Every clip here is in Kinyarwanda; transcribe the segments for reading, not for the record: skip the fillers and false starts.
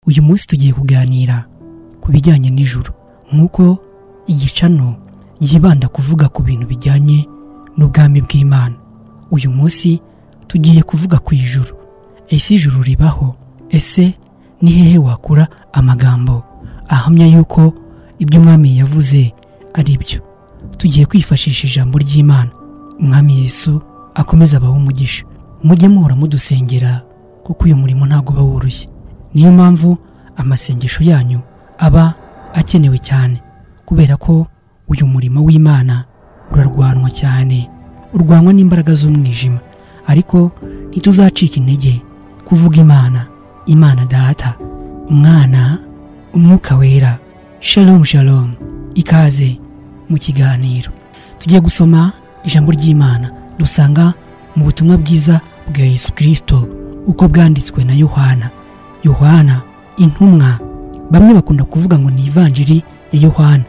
Uyu munsi tugiye kuganira ku bijyanye n'ijuru, nk'uko igicano yibanda kuvuga ku bintu bijyanye n'ubwami bw'Imana. Uyu munsi tugiye kuvuga ku ijuru. Ese ijuru ribaho? Ese ni hehe wakura amagambo ahamya yuko ibyo umwami yavuze ari byo? Tugiye kwifashisha ijambo ry'Imana. Umwami Yesu akomeza abahe umugisha. Mujye muhora mudusengera kuko uyu murimo ntabwo uba woroshye. Niyo mpamvu amasengesho yanyu aba akenewe cyane, kubera ko uyu murimo w'Imana urarwanwa cyane, urwanwa n'imbaraga z'umwijima. Ariko ntituzacika intege kuvuga Imana, Imana Data, Umwana, Umwuka Wera. Shalom shalom. Ikaze mu kiganiro. Tugiye gusoma ijambo ry'Imana dusanga mu butumwa bwiza bwa Yesu Kristo uko bwanditswe na Yohana. Yohana intumwa, bamwe bakunda kuvuga ngo ni Ivanjiri ya Yohana.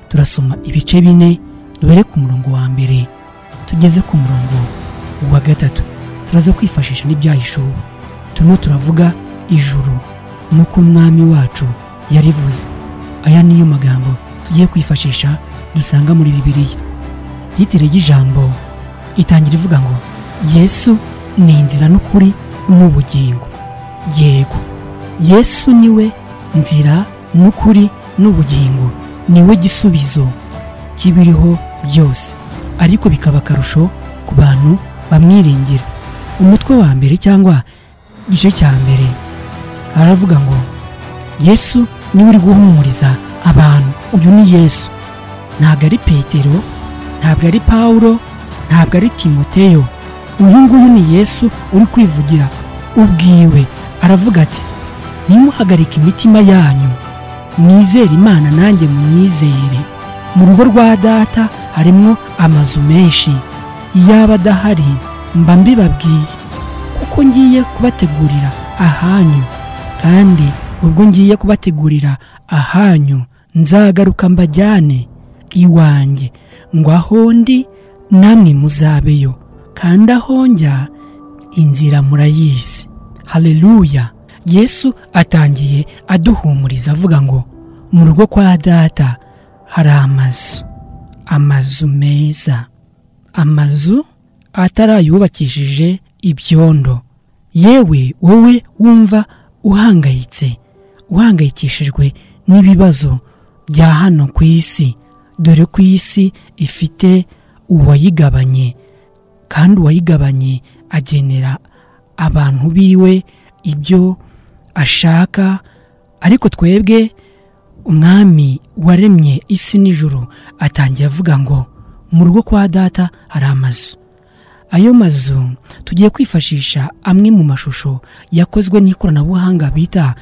Turasoma ibice 4 duhere ku murongo wa 1 tugeze ku murongo wa 3. Turaza kwifashisha n'ibyahishuwe. Turimo turavuga ijuru nuko umwami wacu yarivuze. Aya niyo magambo tugiye kwifashisha dusanga muri Bibiliya. Titire y'ijambo itangira ivuga ngo Yesu ni inzira n'ukuri n'ubugingo. Yego, Yesu niwe nzira n'ukuri n'ubugingo, niwe gisubizo kibiriho byose, ariko bikaba akarusho ku bantu bamwiringira. Umutwe wa mbere cyangwa igice cya mbere aravuga ngo Yesu niwe uri guhumuriza abantu. Uyu ni Yesu, ntabwo ari Petero, ntabwo ari Paulo, ntabwo ari Timoteyo. Uyu nguyu ni Yesu uri kwivugira ubwiwe. Aravuga ati nimuhagarike imitima yanyu, mwizere Imana nanjye munyizere. Mu rugo rwa Data harimo amazu menshi, iyaba adahari mba mbibabwiye, kuko ngiye kubategurira ahanyu. Kandi ubwo ngiye kubategurira ahanyu, nzagaruka mbajyane iwanjye, ngo aho ndi namwe muzabeyo, kandi aho njya inzira murayizi. Haleluya. Yesu atangiye aduhumuriza avuga ngo mu rugo kwa Data hari amazu, amazu meza, amazu atarayubakishije ibyondo. Yewe wowe wumva uhangayitse, uhangayikishijwe n'ibibazo bya hano ku isi, dore ku isi ifite uwayigabanye, kandi uwayigabanye agenera abantu biwe ibyo ashaka. Ariko twebwe umwami waremye isi n'ijuru atangiye avuga ngo mu rugo kwa Data hari amazu. Ayo mazu tugiye kwifashisha amwe mu mashusho yakozwe n'ikoranabuhanga bita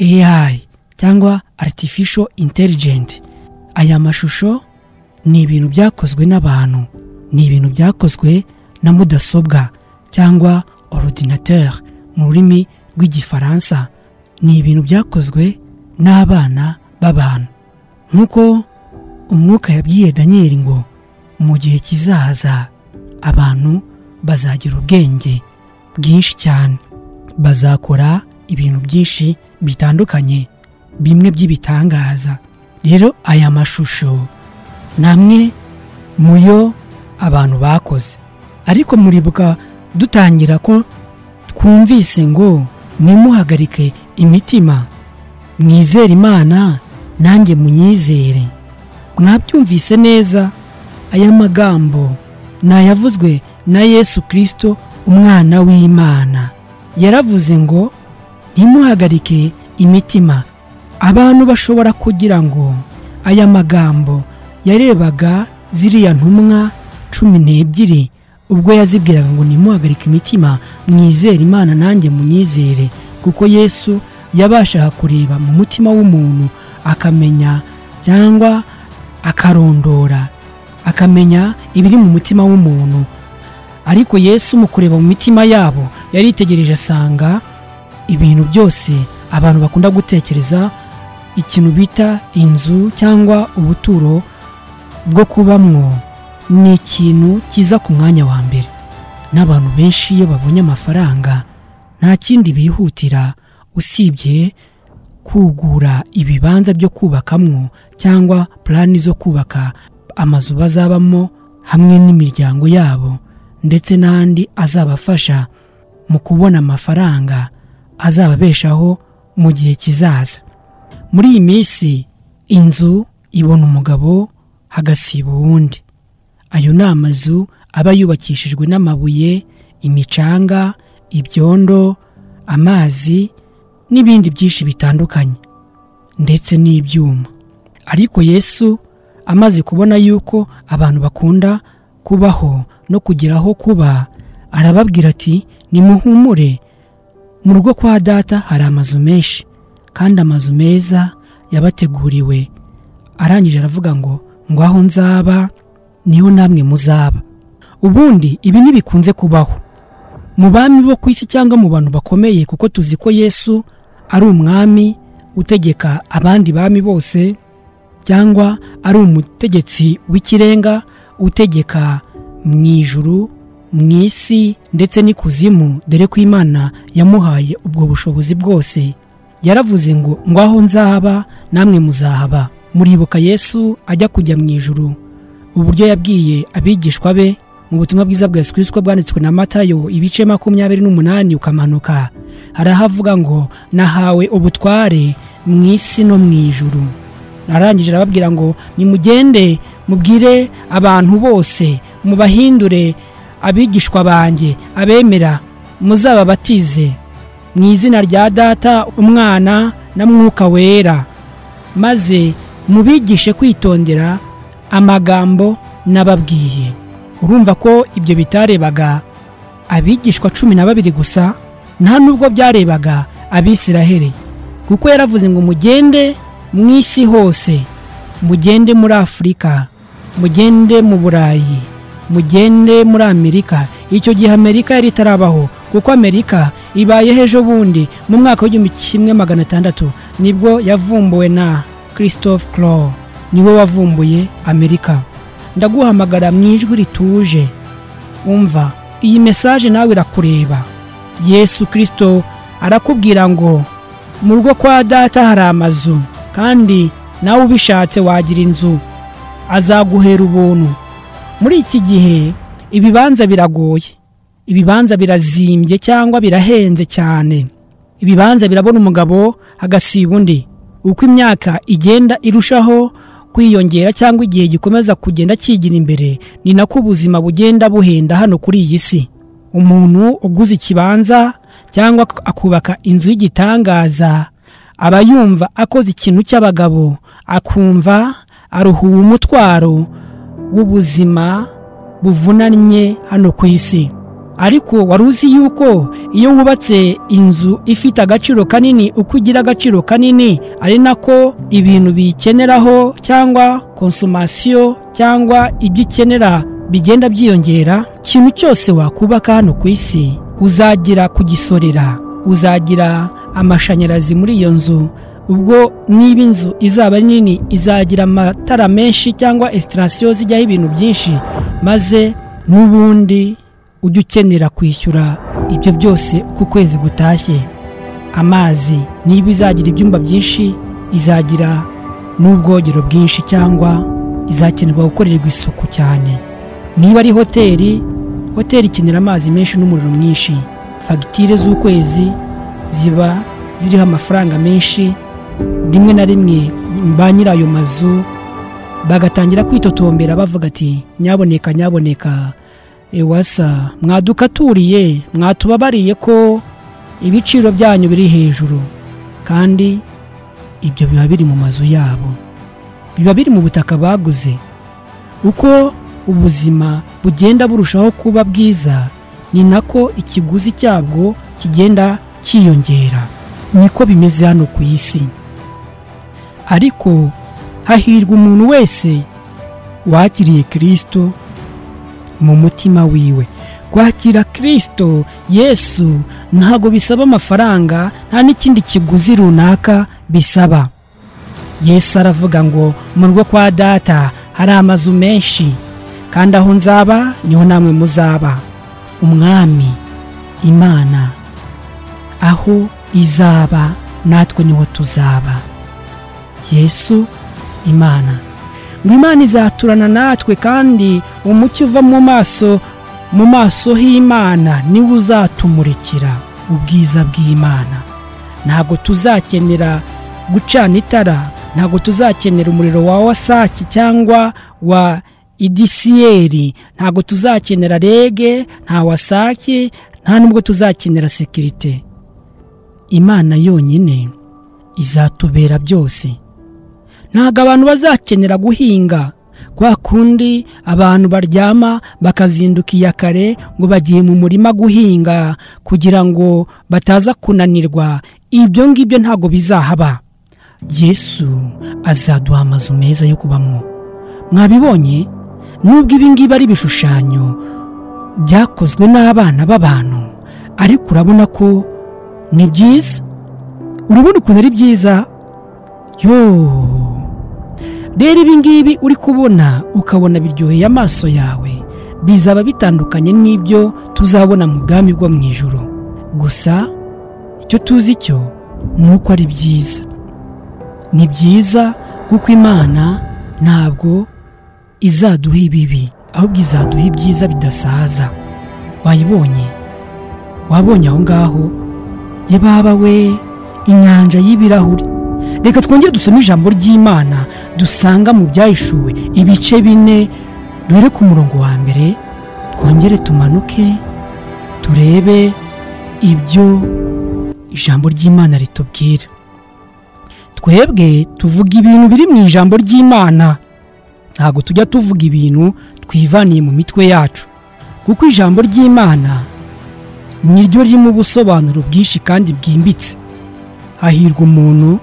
AI cyangwa Artificial Intelligence. Aya mashusho ni ibintu byakozwe n'abantu, ni ibintu byakozwe na mudasobwa cyangwa ordinateur mu rurimi rw'igifaransa. Ni ibintu byakozwe n'abana b'abantu. Nk'uko umwuka yabwiye Daniel ngo mu gihe kizaza abantu bazagira ubwenge bwinshi cyane, bazakora ibintu byinshi bitandukanye, bimwe by'ibitangaza. Rero aya mashusho namwe muyo abantu bakoze. Ariko muribuka dutangira ko twumvise ngo nimuhagarike imitima, mwizere Imana nanjye munyizere. Mwabyumvise neza? Aya magambo nayavuzwe na Yesu Kristo umwana w'Imana. Yaravuze ngo ntimuhagarike imitima. Abantu bashobora kugira ngo aya magambo yarebaga ziriya ntumwa 12 ubwo yazibwiraga ngo nimuhagarike imitima, mwizere Imana nanjye munyizere, kuko Yesu yabashaga kureba mu mutima w'umuntu akamenya cyangwa akarondora, akamenya ibiri mu mutima w'umuntu. Ariko Yesu mu kureba mu mitima yabo yaritegereje asanga ibintu byose abantu bakunda gutekereza, ikintu bita inzu cyangwa ubuturo bwo kubamwo, ni ikintu kiza ku mwanya wa mbere. N'abantu benshi iyo babonye amafaranga nta kindi bihutira usibye kugura ibibanza byo kubakamwo cyangwa plani zo kubaka amazu bazabamo hamwe n'imiryango yabo, ndetse n'andi azabafasha mu kubona amafaranga azababeshaho mu gihe kizaza. Muri iyi minsi inzu ibona umugabo hagasiba uwundi. Ayo ni amazu aba yubakishijwe n'amabuye, imicanga, ibyondo, amazi n'ibindi byinshi bitandukanye ndetse n'ibyuma. Ariko Yesu amaze kubona yuko abantu bakunda kubaho no kugeraho kuba, arababwira ati nimuhumure, mu rugo kwa data hari amazu menshi kandi amazu meza yabateguriwe. Arangije aravuga ngo aho nzaba niho namwe muzaba. Ubundi ibi ntibikunze kubaho mu bami bo ku isi cyangwa mu bantu bakomeye, kuko tuzi ko Yesu ari umwami utegeka abandi bami bose, cyangwa ari umutegetsi w'ikirenga utegeka mu ijuru, mu isi ndetse n'ikuzimu, dore ko Imana yamuhaye ubwo bushobozi bwose. Yaravuze ngo aho nzaba namwe muzahaba. Muribuka Yesu ajya kujya mu ijuru, uburyo yabwiye abigishwa be mu butumwa bwiza bwa Yesu Kristo bwanditswe na Matayo ibice 28 ukamanuka, harahavuga ngo nahawe ubutware mu isi no mu ijuru. Narangije arababwira ngo nimugende mubwire abantu bose, mubahindure abigishwa banjye, abemera muzababatize mu izina rya Data, Umwana na Mwuka Wera, maze mubigishe kwitondera amagambo nababwiye. Urumva ko ibyo bitarebaga abigishwa 12 gusa, nta nubwo byarebaga Abisiraheli, kuko yaravuze ngo mugende mu isi hose, mugende muri Afurika, mugende mu Burayi, mugende muri Amerika. Icyo gihe Amerika yari itarabaho, kuko Amerika ibaye ejo bundi mu mwaka wa 1600 nibwo yavumbuwe na Christophe Colomb, niwe wavumbuye Amerika. Ndaguhamagara mu ijwi rituje, umva iyi message nawe irakureba. Yesu Kristo arakubwira ngo mu rugo kwa data hari amazu, kandi nawe ubishatse wagira inzu, azaguhera ubuntu. Muri iki gihe ibibanza biragoye, ibibanza birazimbye cyangwa birahenze cyane. Ibibanza birabona umugabo agasiba undi. Uko imyaka igenda irushaho kwiyongera cyangwa igihe gikomeza kugenda kigira imbere, ni nako ubuzima bugenda buhenda hano kuri iyi si. Umuntu uguze ikibanza cyangwa akubaka inzu y'igitangaza aba yumva akoze ikintu cy'abagabo, akumva aruhuwe umutwaro w'ubuzima buvunanye hano ku isi. Ariko wari uzi yuko iyo wubatse inzu ifite agaciro kanini, uko ugira agaciro kanini ari nako ibintu biyikeneraho cyangwa konsomasiyo cyangwa ibyo ukenera bigenda byiyongera. Ikintu cyose wakubaka hano ku isi uzagira kugisorera, uzagira amashanyarazi muri iyo nzu. Ubwo niba inzu izaba nini izagira amatara menshi cyangwa esitarasiyo zijyaho ibintu byinshi, maze n'ubundi ujya ukenera kwishyura ibyo byose uko ukwezi gutashye. Amazi, niba izagira ibyumba byinshi izagira n'ubwogero bwinshi cyangwa izakenerwa gukorerwa isuku cyane. Niba ari hoteli, hoteli ikenera amazi menshi n'umuriro mwinshi. Fagitire z'ukwezi ziba ziriho amafaranga menshi, rimwe na rimwe ba nyirayo mazu bagatangira kwitotombera bavuga ati nyaboneka nyaboneka, ewasa mwadukaturiye, mwatubabariye ko ibiciro byanyu biri hejuru. Kandi ibyo biba biri mu mazu yabo, biba biri mu butaka baguze. Uko ubuzima bugenda burushaho kuba bwiza, ni nako ikiguzi cyabwo kigenda cyiyongera. Niko bimeze hano ku isi. Ariko hahirwa umuntu wese wakiriye Kristo mu mutima wiwe. Kwakira Kristo Yesu ntago bisaba amafaranga, nta n'ikindi kiguzi runaka bisaba. Yesu aravuga ngo mu rugo kwa data hari amazu menshi, kandi aho nzaba niho namwe muzaba. Umwami Imana aho izaba natwe niho tuzaba. Yesu Imana, ngo Imana izaturana natwe, kandi umucyo uva mu maso h'Imana niwo uzatumurikira ubwiza bw'Imana. Ntabwo tuzakenera gucana itara, ntabwo tuzakenera umuriro wa wasaki cyangwa wa idisiyeri, ntabwo tuzakenera rege, nta wasaki, nta nubwo tuzakenera sekirite. Imana yonyine izatubera byose. Ntabwo abantu bazakenera guhinga kwa kundi abantu baryama bakazinduka iya kare ngo bagiye mu murima guhinga kugira ngo bataza kunanirwa. Ibyo ngibyo ntabwo bizahaba. Yesu azaduha amazu meza yo kubamo. Mwabibonye, nubwo ibi ngibi ari ibishushanyo byakozwe n'abana b'abantu, ariko urabona ko ni byiza. Urabona ukuntu ari byiza. Yo, rero ibi ngibi uri kubona ukabona biryoheye amaso yawe, bizaba bitandukanye n'ibyo tuzabona mu bwami bwo mu ijuru. Gusa icyo tuzi cyo ni uko ari byiza. Ni byiza kuko Imana ntabwo izaduha ibibi, ahubwo izaduha ibyiza bidasaza. Wayibonye? Wabonye aho ngaho? Ye baba we, inyanja y'ibirahuri. Reka twongere dusome ijambo ry'Imana dusanga mu Byahishuwe ibice 4, duhere ku murongo wa 1, twongere tumanuke turebe ibyo ijambo ry'Imana ritubwira. Twebwe tuvuga ibintu biri mu ijambo ry'Imana, ntabwo tujya tuvuga ibintu twivaniye mu mitwe yacu, kuko ijambo ry'Imana niryo ririmo ubusobanuro bwinshi kandi bwimbitse. Hahirwa umuntu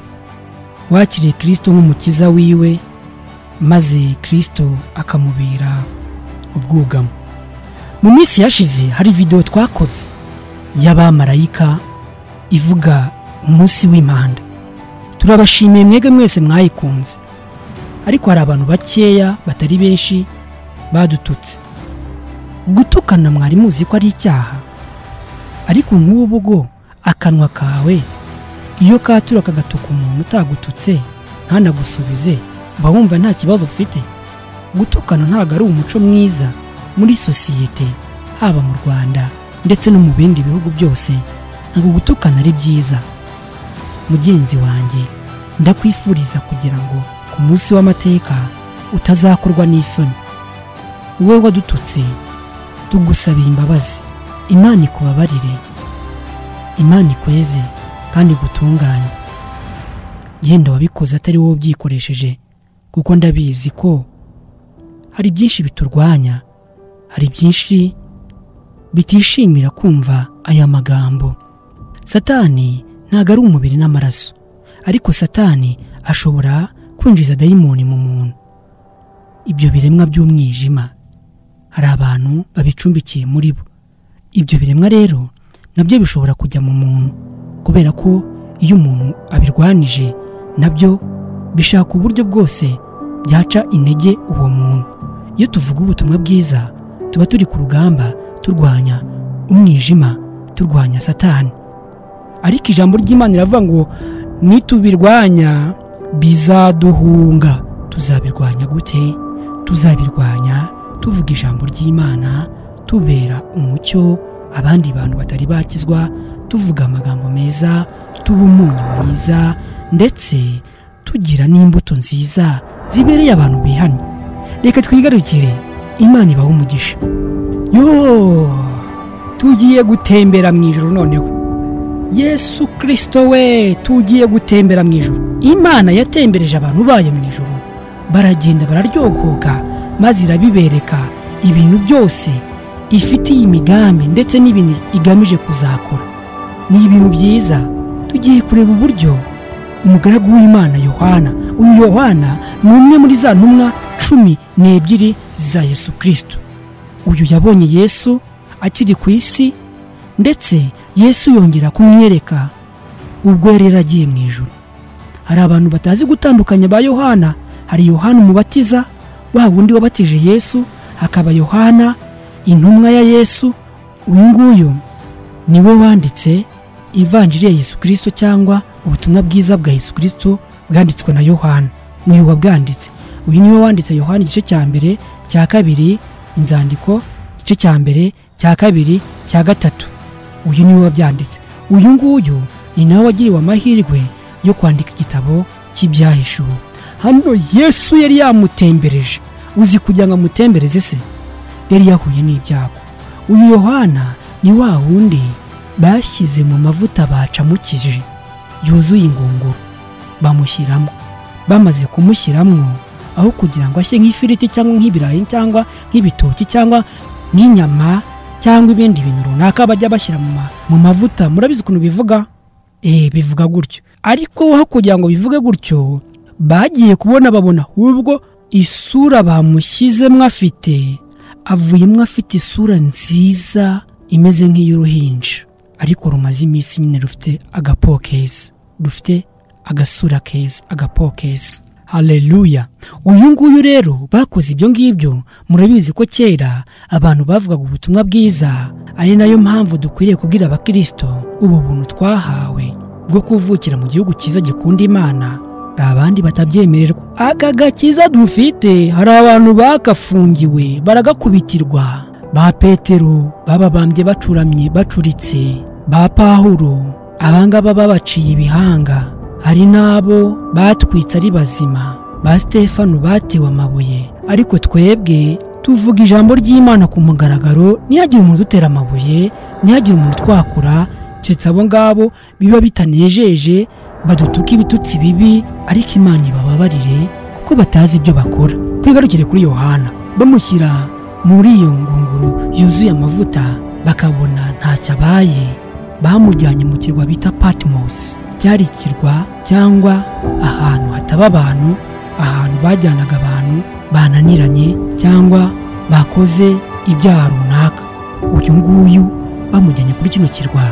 wakiriye Kristo nk'umukiza wiwe, maze Kristo akamubera ubwugamo. Mu minsi yashize hari video twakoze y'abamarayika ivuga umunsi w'impanda. Turabashimiye mwebwe mwese mwayikunze, ariko hari abantu bakeya batari benshi badututse. Gutukana mwari muzi ko ari icyaha, ariko nk'ubu bwo akanwa kawe iyo katura kagatuka umuntu utagututse ntanagusubize, uba wumva nta kibazo ufite. Gutukana ntabwo ari umuco mwiza muri sosiyete, haba mu Rwanda ndetse no mu bindi bihugu byose. Ntabwo gutukana ari byiza. Mugenzi wanjye, ndakwifuriza kugira ngo ku munsi w'amateka utazakorwa n'isoni. Wowe wadututse, tugusabiye imbabazi. Imana ikubabarire, Imana ikweze kandi gutunganye. Yenda wabikoze atari wowe ubyikoresheje, kuko ndabizi ko hari byinshi biturwanya, hari byinshi bitishimira kumva aya magambo. Satani ntabwo ari umubiri n'amaraso, ariko Satani ashobora kwinjiza dayimoni mu muntu. Ibyo biremwa by'umwijima hari abantu babicumbikiye muri bo. Ibyo biremwa rero nabyo bishobora kujya mu muntu, kubera ko iyo umuntu abirwanije nabyo bishaka uburyo bwose byaca intege uwo muntu. Iyo tuvuga ubutumwa bwiza tuba turi ku rugamba turwanya umwijima, turwanya Satani. Ariko ijambo ry'Imana riravuga ngo nitubirwanya bizaduhunga. Tuzabirwanya gute? Tuzabirwanya tuvuga ijambo ry'Imana, tubera umucyo abandi bantu batari bakizwa, tuvuga amagambo meza, tuba umunyu mwiza, ndetse tugira n'imbuto nziza zibereye abantu bihannye. Reka twigarukire. Imana ibahe umugisha. Yo, tugiye gutembera mu ijuru noneho. Yesu Kristo we, tugiye gutembera mu ijuru. Imana yatembereje abantu bayo mu ijuru, baragenda bararyogoka, maze irabibereka ibintu byose ifitiye imigambi ndetse n'ibintu igamije kuzakora. Ni ibintu byiza. Tugiye kureba uburyo umugaragu w'Imana Yohana, uyu Yohana ni umwe muri za ntumwa 12 za Yesu Kristo. Uyu yabonye Yesu akiri ku isi, ndetse Yesu yongera kumwereka ubwo yari yaragiye mu ijuru. Hari abantu batazi gutandukanya ba Yohana. Hari Yohana umubatiza, wa wundi wabatije Yesu, hakaba Yohana intumwa ya Yesu. Uyu nguyu niwe wanditse Ivanjiri ya Yesu Kristo cyangwa Ubutumwa bwiza bwa Yesu Kristo bwanditswe na Yohana. N'uyu wabwanditse, uyu niwe wanditse Yohana igice cya mbere, cya kabiri, inzandiko igice cya mbere, cya kabiri, cya gatatu. Uyu niwe wabyanditse. Uyu nguyu ni nawe wagiriwe amahirwe yo kwandika igitabo cy'ibyahishuwe. Hano Yesu yari yamutembereje. Uzi kugira ngo amutembereze se yari yahuye n'ibyago. Uyu Yohana ni wa wundi bashyize mu mavuta bacamukije yuzuye ingunguru, bamushyiramo. Bamaze kumushyiramo, aho kugira ngo ashye nk'ifiriti cyangwa nk'ibirayi cyangwa nk'ibitoki cyangwa nk'inyama cyangwa ibindi bintu runaka bajya bashyira mu mavuta, murabizi ukuntu bivuga, bivuga gutyo. Ariko aho kugira ngo bivuge gutyo, bagiye kubona babona ahubwo isura bamushyizemo afite, avuyemo afite isura nziza imeze nk'iy'uruhinja, ariko rumaze iminsi nyine rufite agapo keza, rufite agasura keza, agapo keza. Haleluya. Uyu nguyu rero bakoze ibyo ngibyo. Murabizi ko kera abantu bavugaga ubutumwa bwiza, ari nayo mpamvu dukwiriye kubwira abakristo ubu buntu twahawe bwo kuvukira mu gihugu cyiza gikunda Imana, abandi batabyemererwa. Aka gakiza dufite hari abantu bakafungiwe baragakubitirwa. Ba Petero bababambye bacuramye bacuritse, ba Pawulo abangaba babaciye ibihanga, hari n'abo batwitse ari bazima, ba Stefano batewe amabuye. Ariko twebwe tuvuga ijambo ry'Imana ku mugaragaro, ntihagire umuntu udutera amabuye, ntihagire umuntu twakura, keretse abo ngabo biba bitanejeje badutuka ibitutsi bibi, ariko Imana ibababarire kuko batazi ibyo bakora. Twigarukire kuri Yohana, bamushyira muri iyo ngunguru yuzuye amavuta, bakabona ntacyo abaye. Bamujyanye mu kirwa bita Patmos. Cyari ikirwa cyangwa ahantu hataba abantu, ahantu bajyanaga abantu bananiranye cyangwa bakoze ibyaha runaka. Uyu nguyu bamujyanye kuri kino kirwa,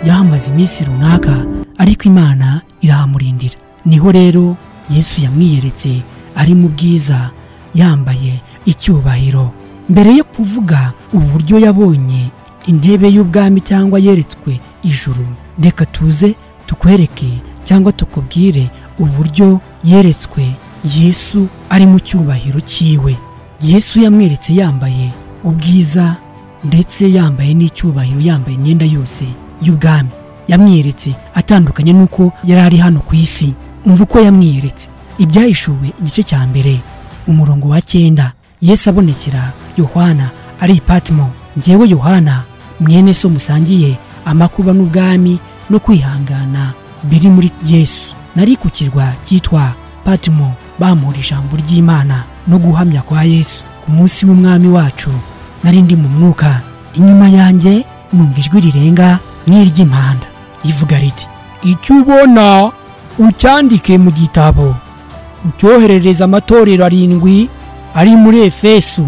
yahamaze iminsi runaka, ariko Imana irahamurindira. Niho rero Yesu yamwiyeretse ari mu bwiza, yambaye icyubahiro. Mbere yo kuvuga uburyo yabonye intebe y'ubwami cyangwa yeretswe ijuru, reka tuze tukwereke cyangwa tukubwire uburyo yeretswe Yesu ari mu cyubahiro cyiwe. Yesu yamweretse yambaye ubwiza ndetse yambaye n'icyubahiro, yambaye imyenda yose y'ubwami. Yamweretse atandukanye n'uko yari ari hano ku isi. Umva uko yamweretse. Ibyahishuwe igice cya mbere umurongo wa 9, Yesu abonekera Yohana ari i Patmo. Njyewe Yohana mwene so musangiye amakuba n'ubwami no kwihangana biri muri Yesu, nari ku kirwa cyitwa Patmo, bamuha ijambo ry'Imana no guhamya kwa Yesu. Ku munsi w'umwami wacu nari ndi mu mwuka, inyuma yanjye numva ijwi rirenga nk'iry'impanda rivuga riti: icyo ubona ucyandike mu gitabo, ucyoherereza amatorero 7 ari muri Efeso,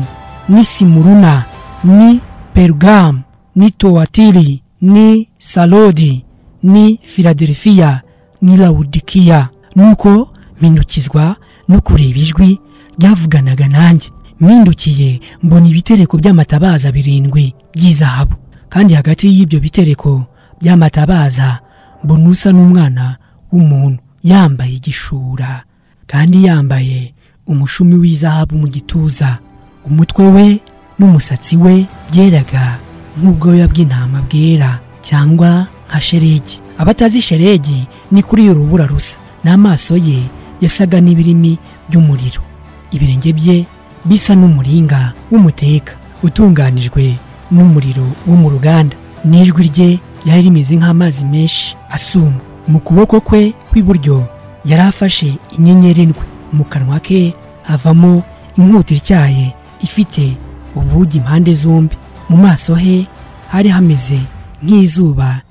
ni Simuruna, ni Pergamu, ni Tuatiri, ni Salodi, ni Filadelfiya, ni Lawodikiya. Nuko mpindukizwa no kureba ijwi ryavuganaga nanjye. Mpindukiye mbona ibitereko by'amatabaza 7 by'izahabu, kandi hagati y'ibyo bitereko by'amatabaza mbona usa n'umwana w'umuntu, yambaye igishura kandi yambaye umushumi w'izahabu mu gituza. Umutwe we n'umusatsi we byeraga nk'ubwoya bw'intama bwera cyangwa nka sheregi. Abatazi sheregi ni kuri iyo rubura rusa. N'amaso ye yasaga n'ibirimi by'umuriro, ibirenge bye bisa n'umuringa w'umuteka utunganijwe n'umuriro wo mu ruganda, n'ijwi rye ryari rimeze nk'amazi menshi asuma. Mu kuboko kwe kw'iburyo yari afashe inyenyeri 7, mu kanwa ke havamo inkota ityaye ifite ubugi impande zombi. Mu maso he hari hameze nk'izuba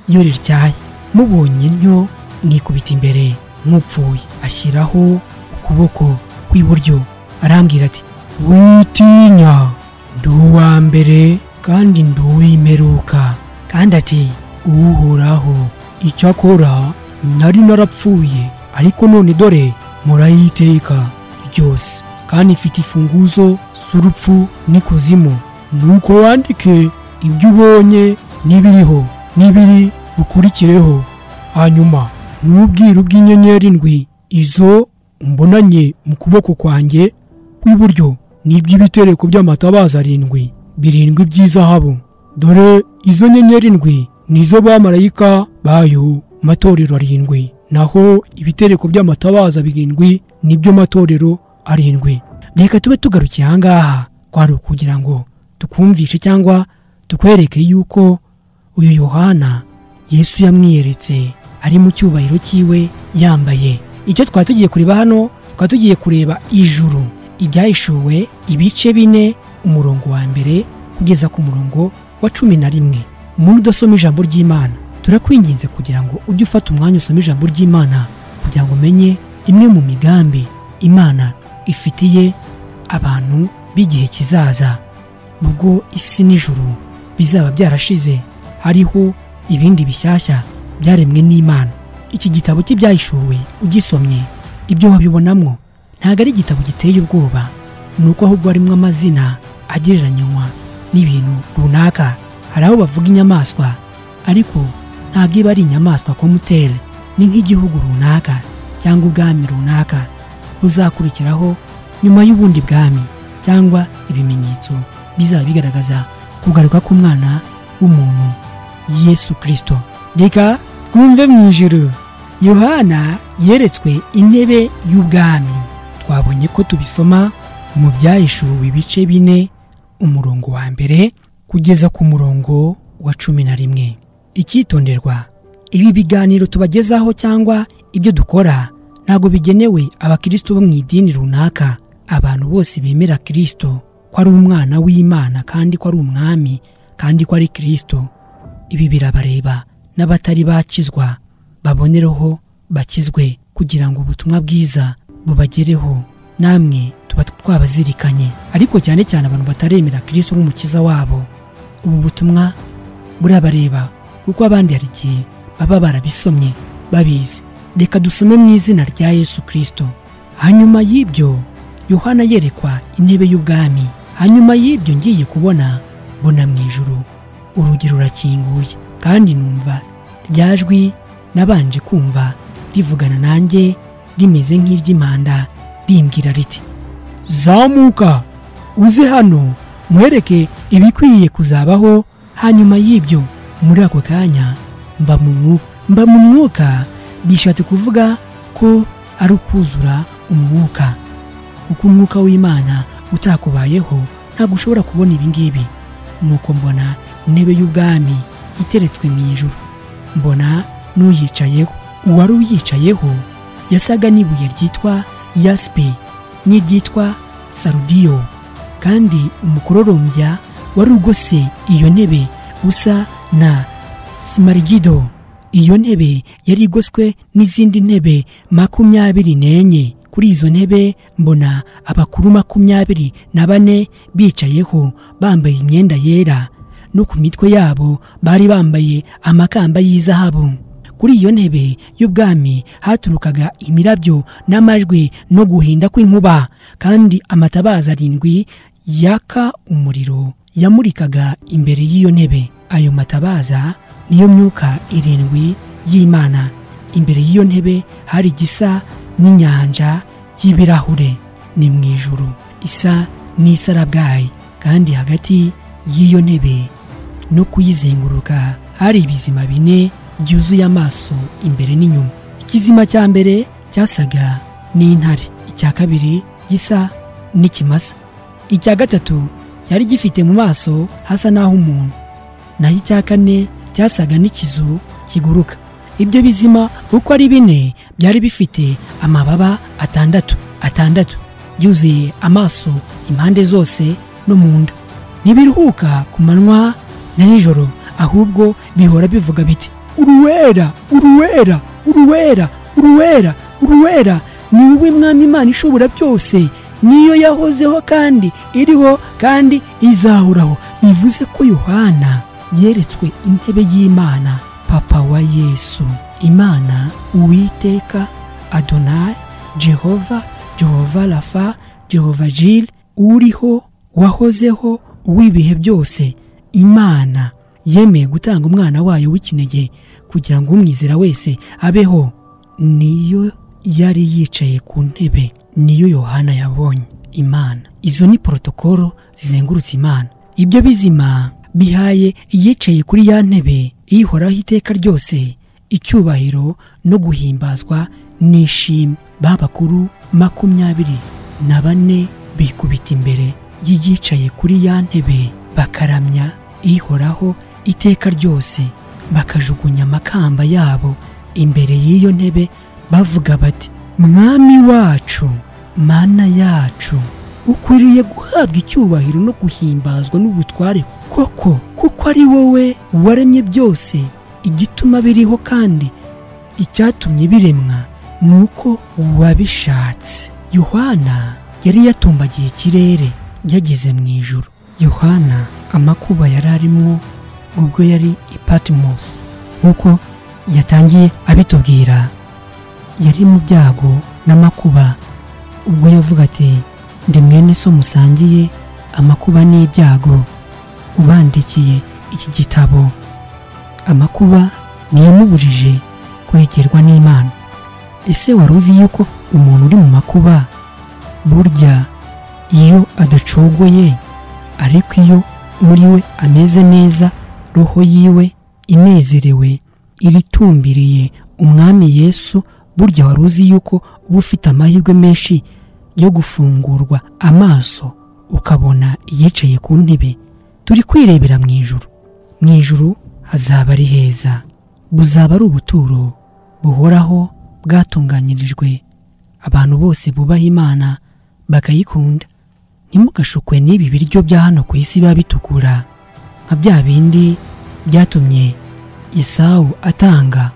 iyo rityaye. Mubonye ntyo mwikubita imbere nk'upfuye. Ashyiraho ukuboko kw'iburyo arambwira ati: witinya, ndi uwa mbere kandi ndi uw'imperuka. Kandi ati: Uhoraho, icyakora nari narapfuye, ariko none dore murayiteka ryose, kandi mfite imfunguzo z'urupfu n'ikuzimu. Nuko wandike ibyo ubonye n'ibiriho n'ibiri bukurikireho hanyuma. N'ubwiru bw'inyenyeri ndwi izo mbonanye mu kuboko kwanjye kw'iburyo n'iby'ibitereko by'amatabaza arindwi birindwi by'izahabu. Dore izo nyenyeri ndwi nizo bamarayika bayo matorero arindwi, naho ibitereko by'amatabaza birindwi nibyo matorero arindwi. Reka tube tugarukiye aha ngaha, kwari ukugira ngo tukumvishe cyangwa tukwereke yuko uyu Yohana Yesu yamwiyeretse ari mu cyubahiro cyiwe yambaye. Icyo twari tugiye kureba hano, twari tugiye kureba ijuru, ibyahishuwe ibice 4 umurongo wa 1 kugeza ku murongo wa 11. Umuntu udasoma ijambo ry'Imana, turakwinginze kugira ngo ujye ufata umwanya usome ijambo ry'Imana kugira ngo umenye imwe mu migambi Imana ifitiye abantu b'igihe kizaza, ubwo isi n'ijuru bizaba byarashize hariho ibindi bishyashya byaremwe n'Imana. Iki gitabo cy'ibyahishuwe ugisomye ibyo wabibonamwo ntabwo ari igitabo giteye ubwoba, nuko ahubwo harimo amazina agereranywa n'ibintu runaka. Hari aho bavuga inyamaswa, ariko ntabwo iba ari inyamaswa komutere, ni nk'igihugu runaka cyangwa ubwami runaka buzakurikiraho nyuma y'ubundi bwami, cyangwa ibimenyetso bizaba bigaragaza kugaruka k'umwana w'umuntu Yesu Kristo. Reka twumve mu ijuru. Yohana yeretswe intebe y'ubwami. Twabonye ko tubisoma mu byahishuwe ibice 4 umurongo wa 1 kugeza ku murongo wa 11. Icyitonderwa, ibi biganiro tubagezaho cyangwa ibyo dukora ntabwo bigenewe abakristo bo mu idini runaka. Abantu bose bemera Kristo ko ari umwana w'Imana kandi ko ari umwami kandi ko ari Kristo, ibi birabareba n'abatari bakizwa babonereho bakizwe, kugira ngo ubutumwa bwiza bubagereho, namwe tuba twabazirikanye. Ariko cyane cyane abantu bataremera Kristo nk'umukiza wabo, ubu butumwa burabareba, kuko abandi hari igihe baba barabisomye babizi. Reka dusome mu izina rya Yesu Kristo. Hanyuma y'ibyo Yohana yerekwa intebe y'ubwami. Hanyuma y'ibyo ngiye kubona, mbona mu ijuru urugi rurakinguye, kandi numva ryajwi nabanje kumva rivugana nanjye rimeze nk'iry'impanda, rimbwira riti: zamuka uze hano mwereke ibikwiye kuzabaho hanyuma y'ibyo. Muri ako kanya mba mu mwuka, bishatse kuvuga ko ari ukuzura umwuka, kuko umwuka w'Imana utakubayeho ntabwo ushobora kubona ibi ngibi. Nuko mbona intebe y'ubwami iteretswe mu ijuru, mbona n'uyicayeho. Uwari uyicayeho yasaga n'ibuye ryitwa yaspe n'iryitwa sarudiyo, kandi umukororombya wari ugose iyo ntebe usa na simarigido. Iyo ntebe yari igoswe n'izindi ntebe 24. Kuri izo ntebe mbona abakuru 24 bicayeho, bambaye imyenda yera, no ku mitwe yabo bari bambaye amakamba y'izahabu. Kuri iyo ntebe y'ubwami haturukaga imirabyo n'amajwi no guhinda kw'inkuba, kandi amatabaza arindwi yaka umuriro yamurikaga imbere y'iyo ntebe. Ayo matabaza niyo myuka irindwi y'Imana. Imbere y'iyo ntebe hari igisa n'inyanja y'ibirahure, ni mu ijuru, isa n'isarabwayi, kandi hagati y'iyo ntebe no kuyizenguruka hari ibizima 4 byuzuye amaso imbere n'inyuma. Ikizima cya mbere cyasaga n'intare, icya kabiri gisa n'ikimasa, icya gatatu cyari gifite mu maso hasa n'aho umuntu, naho icya kane cyasaga n'ikizu kiguruka. Ibyo bizima uko ari 4 byari bifite amababa 6 6, byuzuye amaso impande zose no mu nda. Ntibiruhuka ku manywa na nijoro, ahubwo bihora bivuga biti: uruwera, uruwera, uruwera, uruwera, uruwera ni wowe Mwami Imana ishobora byose, niyo yahozeho kandi iriho kandi izahoraho. Bivuze ko Yohana yeretswe intebe y'Imana, Papa wa Yesu, Imana Uwiteka, Adonai, Jehova, Jehova Rafa, Jehova Jire, uriho, wahozeho, uw'ibihe byose. Imana yemeye gutanga umwana wayo w'ikinege kugira ngo umwizera wese abeho. Niyo yari yicaye ku ntebe, niyo Yohana yabonye Imana. Izo ni protokolo zizengurutse Imana. Ibyo bizima bihaye iyicaye kuri ya ntebe ihoraho iteka ryose icyubahiro no guhimbazwa n'ishimwe. Babakuru 24 bikubita imbere y'iyicaye kuri ya ntebe, bakaramya ihoraho iteka ryose, bakajugunya amakamba yabo imbere y'iyo ntebe, bavuga bati: Mwami wacu, Mana yacu, ukwiriye guhabwa icyubahiro no guhimbazwa n'ubutware koko, kuko ari wowe waremye byose, igituma biriho kandi icyatumye biremwa nuko wabishatse. Yohana yari yatumbagiye ikirere yageze mu ijuru. Yohana amakuba yari arimo ubwo yari i Patmos, nkuko yatangiye abitubwira, yari mu byago n'amakuba ubwo yavuga ati: ndi mwene so musangiye amakuba n'ibyago, ubandikiye iki gitabo. Amakuba niyamubujije kwegerwa n'Imana. Ese wari uzi yuko umuntu uri mu makuba burya iyo adacogoye, ariko iyo muri we ameze neza, roho yiwe inezerewe, iritumbiriye Umwami Yesu, burya wari uzi yuko uba ufite amahirwe menshi yo gufungurwa amaso ukabona iyicaye ku ntebe? Turi kwirebera mu ijuru. Mu ijuru hazaba ari heza, buzaba ari ubuturo buhoraho bwatunganyirijwe abantu bose bubaha Imana bakayikunda. Ntimugashukwe n'ibi biryo bya hano ku isi biba bitukura nka bya bindi byatumye Esawu atanga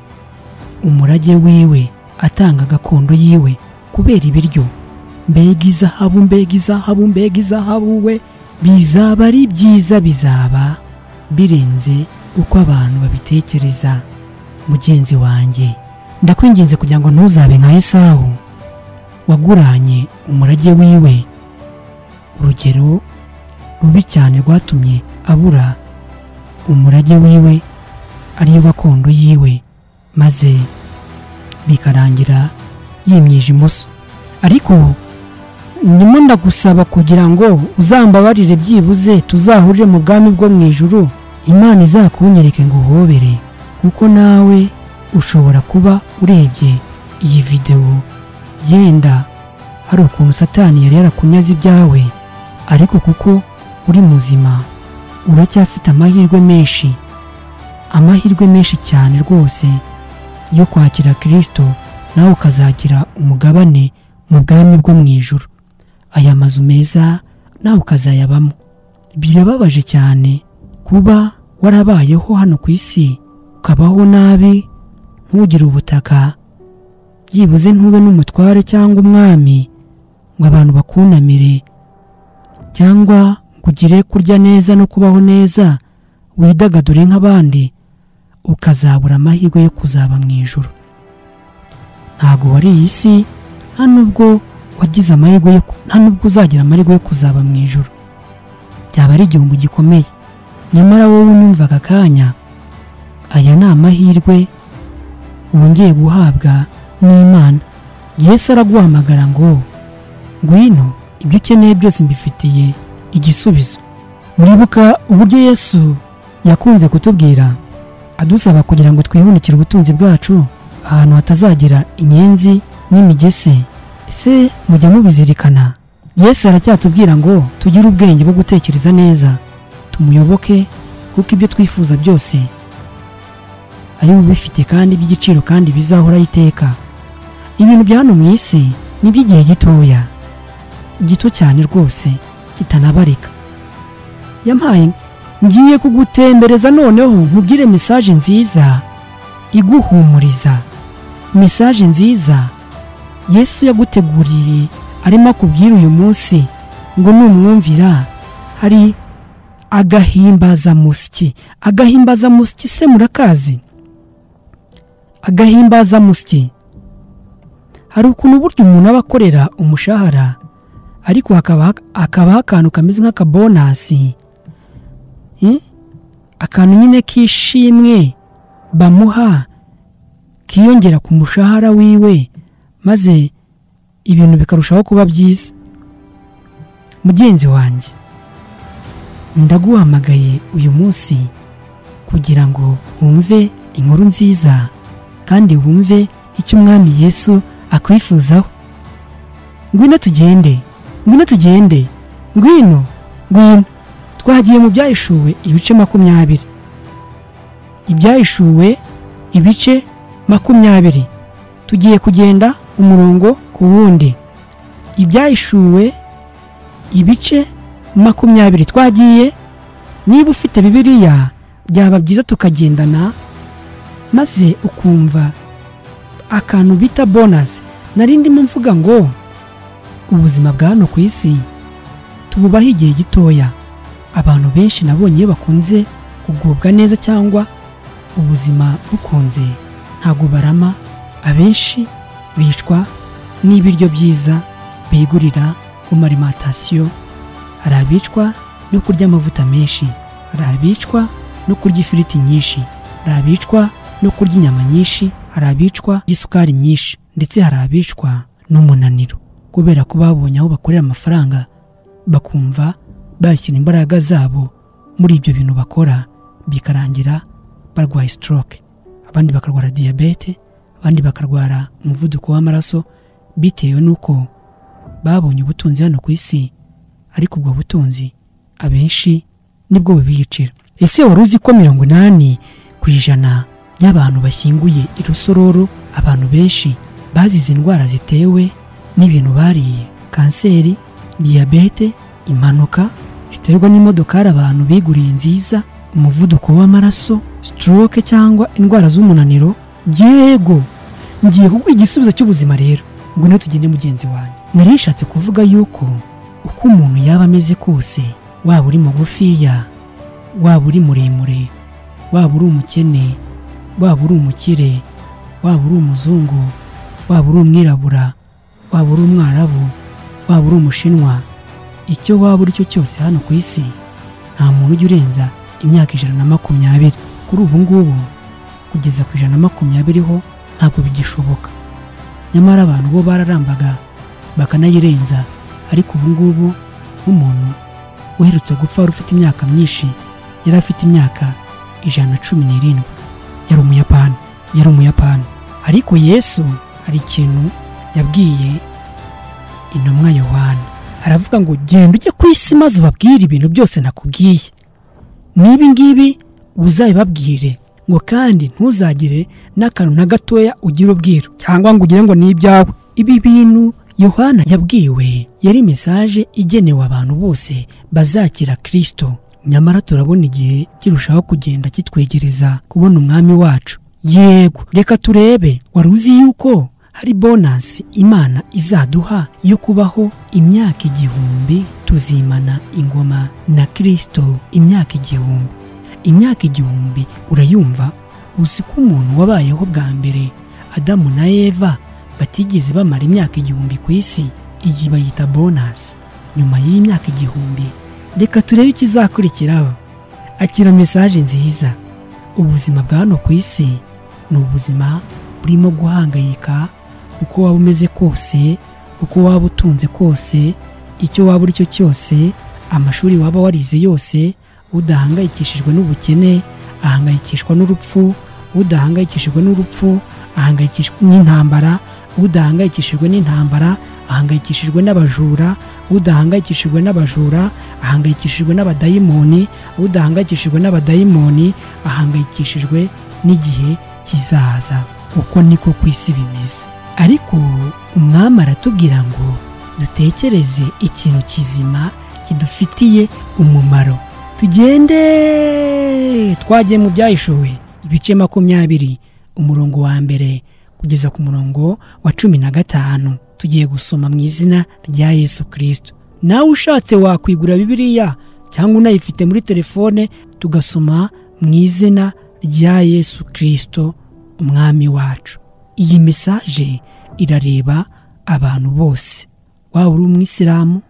umurage wiwe, atanga gakondo yiwe kubera ibiryo. Mbega izahabu, mbega izahabu, mbega izahabu we! Bizaba ari byiza, bizaba birenze uko abantu babitekereza. Mugenzi wanjye, ndakwinginze kugira ngo ntuzabe nka Esawu waguranye umurage wiwe, urugero rubi cyane rwatumye abura umurage wiwe ariyo gakondo yiwe, maze bikarangira yimyije imoso. Ariko ndimo ndagusaba kugira ngo uzambabarire, byibuze tuzahurire mu bwami bwo mu ijuru, Imana izakunyereke ngo uhobere, kuko nawe ushobora kuba urebye iyi video yenda hari ukuntu Satani yari yarakunyaze ibyawe, ariko kuko uri muzima uracyafite amahirwe menshi, amahirwe menshi cyane rwose yo kwakira Kristo, nawe ukazagira umugabane mu bwami bwo mu ijuru. Aya mazu meza nawe ukazayabamo. Birababaje cyane kuba warabayeho hano ku isi ukabaho nabi, ntugire ubutaka, byibuze ntube n'umutware cyangwa umwami ngo abantu bakunamire, cyangwa ngo ugire kurya neza no kubaho neza widagadure nk'abandi, ukazabura amahirwe yo kuzaba mu ijuru. Ntago wari iyi si, nta nubwo wagize amahirwe, nta nubwo uzagira amahirwe yo kuzaba mu ijuru. Byaba ari igihombo gikomeye. Nyamara wowe unyumva aka kanya, aya ni amahirwe wongeye guhabwa n'Imana. Yesu araguhamagara ngo ngwino, ibyo ukeneye byose mbifitiye igisubizo. Muribuka uburyo Yesu yakunze kutubwira adusaba kugira ngo twihunikire ubutunzi bwacu ahantu hatazagira inyenzi n'imigese. Ese mujya mubizirikana? Yesu aracyatubwira ngo tugire ubwenge bwo gutekereza neza, tumuyoboke, kuko ibyo twifuza byose ari ubifite kandi by'igiciro kandi bizahora iteka. Ibintu bya hano mu isi ni iby'igihe gitoya, gito cyane rwose, kitanabarika. Yampaye ngiye kugutembereza noneho nkubwire message nziza iguhumuriza, message nziza Yesu yaguteguriye arimo akubwira uyu munsi ngo numwumvira hari agahimbazamusyi. Agahimbazamusyi se murakazi? Agahimbazamusyi, hari ukuntu burya umuntu aba akorera umushahara, ariko hakabaho akantu kameze nk'akabonasi, akantu nyine k'ishimwe bamuha Kiyongera ku mushahara wiwe, maze ibintu bikarushaho kuba byiza. Mugenzi wanjye, ndaguhamagaye uyu munsi kugira ngo wumve inkuru nziza kandi wumve icyo Umwami Yesu akwifuzaho. Ngwino tugende, ngwino tugende, ngwino, ngwino. Twagiye mu Byahishuwe ibice 20. Ibyahishuwe ibice 20. Tugiye kugenda umurongo ku wundi. Ibyahishuwe ibice 20. Twagiye. Niba ufite Bibiliya byaba byiza tukagendana, maze ukumva akantu bita bonus. Nari ndimo mvuga ngo ubuzima bwa hano ku isi tububaho igihe gitoya. Abantu benshi nabonye iyo bakunze kugubwa neza cyangwa ubuzima bukunze ntago barama. Abenshi bicwa n'ibiryo byiza bigurira mu alimentation. Hari abicwa no kurya amavuta menshi, hari abicwa no kurya ifiriti nyinshi, hari abicwa no kurya inyama nyinshi, hari abicwa n'isukari nyinshi, ndetse hari abicwa n'umunaniro kubera ko babonye aho bakorera amafaranga, bakumva bashyira imbaraga zabo muri ibyo bintu bakora, bikarangira barwaye stroke, abandi bakarwara diyabete, abandi bakarwara umuvuduko w'amaraso, bitewe n'uko babonye ubutunzi hano ku isi, ariko ubwo butunzi abenshi nibwo bubiyicira. Ese wari uzi ko 80% y'abantu bashyinguye i Rusororo, abantu benshi bazize indwara zitewe n'ibintu bariye, kanseri, diyabete, impanuka ziterwa n'imodokari abantu biguriye nziza, umuvuduko w'amaraso, stroke cyangwa indwara z'umunaniro? Yego, ngiye kuguha igisubizo cy'ubuzima rero. Ngwino tugende mugenzi wanjye. Nari nshatse kuvuga yuko uko umuntu yaba ameze kose, waba uri mugufiya, waba uri muremure, waba uri umukene, waba uri umukire, waba uri umuzungu, waba uri umwirabura, waba uri umwarabu, waba uri umushinwa, icyo waba uri cyo cyose hano ku isi, nta muntu ujya urenza imyaka 120. Kuri ubu ngubu kugeza ku 120 ho ntabwo bigishoboka. Nyamara abantu bo bararambaga bakanayirenza, ariko ubu ngubu nk'umuntu uherutse gupfa wari ufite imyaka myinshi, yari afite imyaka 117. Yari umuyapani, yari umuyapani. Ariko Yesu hari ikintu yabwiye intumwa Yohana, aravuga ngo genda ujye ku isi maze ubabwire ibintu byose nakubwiye, n'ibi ngibi uzabibabwire, ngo kandi ntuzagire n'akantu na gatoya ugira ubwiro cyangwa ngo ugire ngo ni ibyawe. Ibi bintu Yohana yabwiwe yari message igenewe abantu bose bazakira Kristo. Nyamara turabona igihe kirushaho kugenda kitwegereza kubona Umwami wacu. Yego, reka turebe. Wari uzi yuko hari bonus Imana izaduha yo kubaho imyaka 1000? Tuzimana ingoma na Kristo imyaka 1000. Imyaka 1000 urayumva? Uzi ko umuntu wabayeho bwa mbere, Adamu na Eva, batigeze bamara imyaka 1000 ku isi? Iyi bayita bonus. Nyuma y'imyaka 1000, reka turebe ikizakurikiraho. Akira message nziza. Ubuzima bwa hano ku isi ni ubuzima burimo guhangayika, uko waba umeze kose, uko waba utunze kose, icyo waba uri cyo cyose, amashuri waba warize yose, udahangayikishijwe n'ubukene ahangayikishwa n'urupfu, udahangayikishijwe n'urupfu ahangayikishwa n'intambara, udahangayikishijwe n'intambara ahangayikishijwe n'abajura, udahangayikishijwe n'abajura ahangayikishijwe n'abadayimoni, udahangayikishijwe n'abadayimoni ahangayikishijwe n'igihe kizaza. Uko niko ku isi bimeze. Ariko Umwami aratubwira ngo dutekereze ikintu kizima kidufitiye umumaro. Tugende. Twagiye mu Byahishuwe ibice 20, umurongo wa 1 kugeza ku murongo wa 15. Tugiye gusoma mu izina rya Yesu Kristo. Nawe ushatse wakwigura Bibiliya cyangwa unayifite muri telefone, tugasoma mu izina rya Yesu Kristo Umwami wacu. Iyi message irareba abantu bose, waba uri umwisilamu,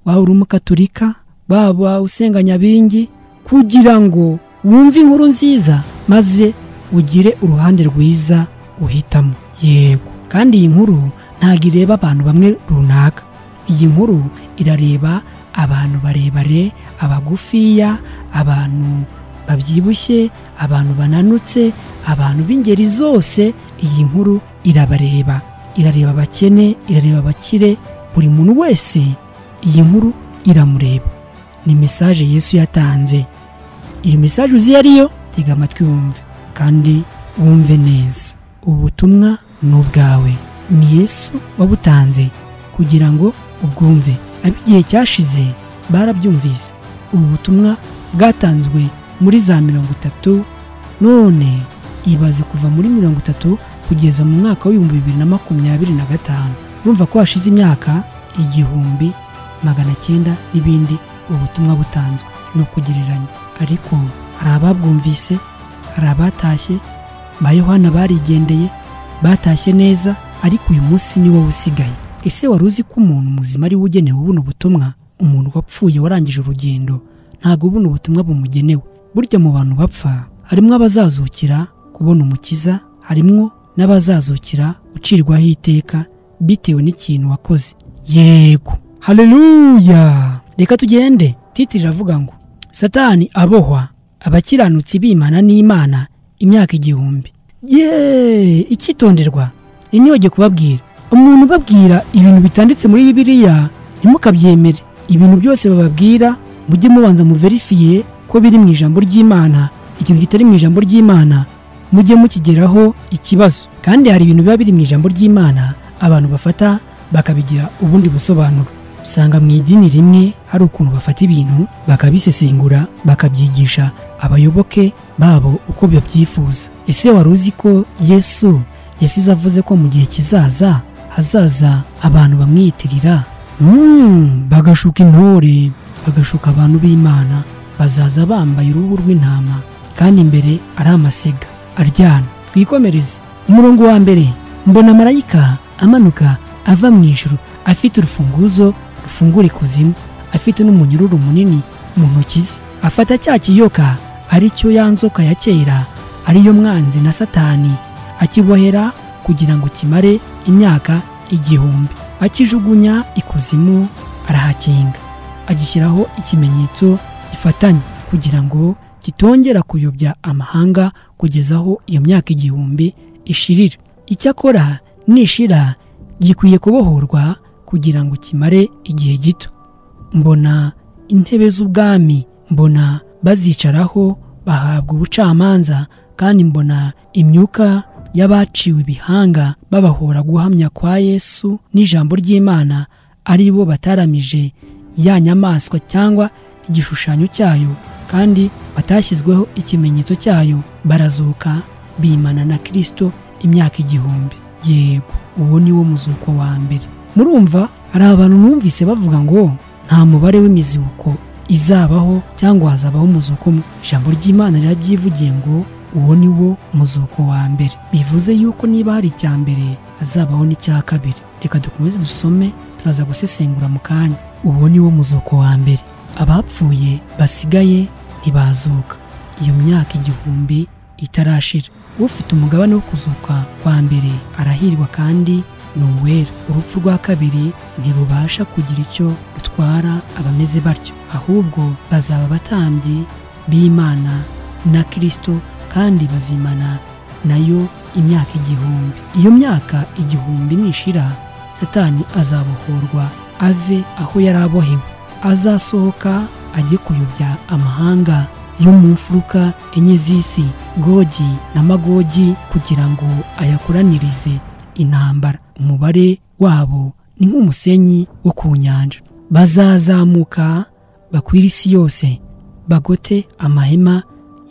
waba uri umukatolika, waba usenga nyabingi, kugira ngo wumve inkuru nziza maze ugire uruhande rwiza uhitamo. Yego, kandi iyi nkuru ntabwo ireba abantu bamwe runaka. Iyi nkuru irareba abantu barebare, abagufiya, abantu babyibushye, abantu bananutse, abantu b'ingeri zose. Iyi nkuru irabareba, irareba abakene, irareba abakire, buri muntu wese iyi nkuru iramureba. Ni message Yesu yatanze. Iyi message uzi ariyo, tega amatwi wumve kandi wumve neza. Ubutumwa ni ubwawe, ni Yesu wabutanze kugira ngo ubwumve. Ab'igihe cyashize barabyumvise. Ubu butumwa bwatanzwe muri za 30, none ibaze kuva muri 30 kugeza mu mwaka w'ibihumbi 2025. Urumva ko hashize imyaka 1900 n'ibindi ubutumwa butanzwe. Ni ukugereranya, ariko hari ababwumvise, hari abatashye. Ba Yohana barigendeye, batashye neza, ariko uyu munsi ni wowe usigaye. Ese wari uzi ko umuntu muzima ari we ugenewe buno butumwa? Umuntu wapfuye warangije urugendo ntabwo buno butumwa bumugenewe. Burya mu bantu bapfa harimo abazazukira kubona umukiza, harimo n'abazazukira gucirwaho iteka bitewe n'ikintu wakoze. Yego, haleluya! Reka tugende. Titiri iravuga ngo Satani abohwa, abakiranutsi bimana n'Imana imyaka 1000. Ye, icyitonderwa nibagiye kubabwira, umuntu ubabwira ibintu bitanditse muri Bibiliya ntimukabyemere. Ibintu byose bababwira mujye mubanza muverifiye ko biri mu ijambo ry'Imana. Ikintu kitari mu ijambo ry'Imana mujye mukigeraho ikibazo. Kandi hari ibintu biba biri mu ijambo ry'Imana abantu bafata bakabigira ubundi busobanuro. Usanga mu idini rimwe hari ukuntu bafata ibintu bakabisesengura, bakabyigisha abayoboke babo uko babyifuza. Ese wari uzi ko Yesu yasize avuze ko mu gihe kizaza hazaza abantu bamwiyitirira, bagashuka intore, bagashuka abantu b'Imana, bazaza bambaye uruhu rw'intama kandi imbere ari amasega aryana. Twikomereze. Umurongo wa mbere, mbona marayika amanuka ava mu ijuru afite urufunguzo rufungura ikuzimu, afite n'umunyururu munini mu ntoki ze. Afata cya kiyoka ari cyo ya nzoka ya kera, ariyo mwanzi na Satani, akibohera kugira ngo kimare imyaka 1000. Akijugunya ikuzimu, arahakinga, agishyiraho ikimenyetso gifatanye kugira ngo kitongera kuyobya amahanga kugeza aho iyo myaka 1000 ishirira. Icyakora nishira gikwiye kubohorwa kugira ngo kimare igihe gito. Mbona intebe z'ubwami, mbona bazicaraho bahabwa ubucamanza, kandi mbona imyuka y'abaciwe ibihanga babahora guhamya kwa Yesu n'ijambo ry'Imana, ari bo bataramije ya nyamaswa cyangwa igishushanyo cyayo, kandi batashyizweho ikimenyetso cyayo, barazuka bimana na Kristo imyaka 1000. Yego, uwo ni wo muzuko wa mbere. Murumva hari abantu numvise bavuga ngo nta mubare w'imizuko izabaho cyangwa hazabaho umuzuko umwe. Ijambo ry'Imana rirabyivugiye ngo uwo ni wo muzuko wa mbere. Bivuze yuko niba hari icya mbere hazabaho n'icya kabiri. Reka dukomeze dusome, turaza gusesengura mu kanya. Uwo ni wo muzuko wa mbere. Abapfuye basigaye ntibazuka iyo myaka 1000 itarashira. Ufite umugabane wo kuzuka kwa mbere arahirwa kandi ni uwera. Urupfu rwa kabiri ntirubasha kugira icyo rutwara abameze batyo, ahubwo bazaba abatambyi b'Imana na Kristo, kandi bazimana nayo imyaka 1000. Iyo myaka 1000 nishira, Satani azabohorwa ave aho yari abohewe. Azasohoka ajye kuyobya amahanga yo mu mfuruka enye z'isi, Gogi na Magogi, kugira ngo ayakoranirize intambara. Umubare wabo ni nk'umusenyi wo ku nyanja. Bazazamuka bakwira isi yose, bagote amahema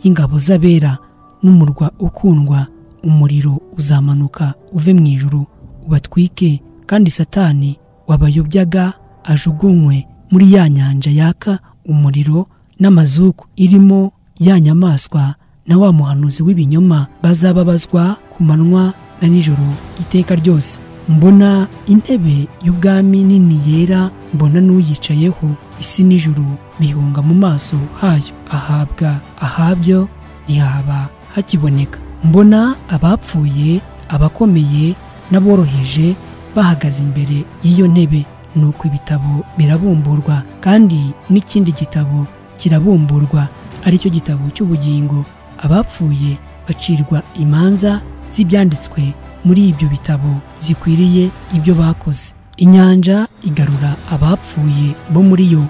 y'ingabo z'abera n'umurwa ukundwa. Umuriro uzamanuka uve mu ijuru ubatwike, kandi Satani wabayobyaga ajugunywe muri ya nyanja yaka umuriro n'amazuku, irimo ya nyamaswa na wa muhanuzi w'ibinyoma. Bazababazwa ku manywa na nijoro iteka ryose. Mbona intebe y'ubwami nini yera, mbona n'uyicayeho. Isi n'ijuru bihunga mu maso hayo, ahabwa ahabyo ntihaba hakiboneka. Mbona abapfuye, abakomeye n'aboroheje bahagaze imbere y'iyo ntebe. Nuko ibitabo birabumburwa, kandi n'ikindi gitabo kirabumburwa, aricyo gitabo cy'ubugingo. Abapfuye bacirwa imanza z'ibyanditswe muri ibyo bitabo zikwiriye ibyo bakoze. Inyanja igarura abapfuye bo muri yo,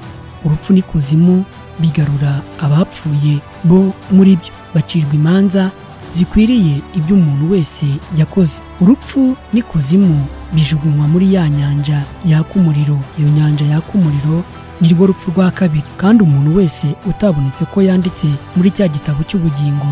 urupfu n'ikuzimu bigarura abapfuye bo muri byo, bacirwa imanza zikwiriye ibyo umuntu wese yakoze. Urupfu n'ikuzimu bijugunywa muri ya nyanja yaka umuriro. Iyo nyanja yaka umuriro ni rwo rupfu rwa kabiri. Kandi umuntu wese utabonetse ko yanditse muri cya gitabo cy'ubugingo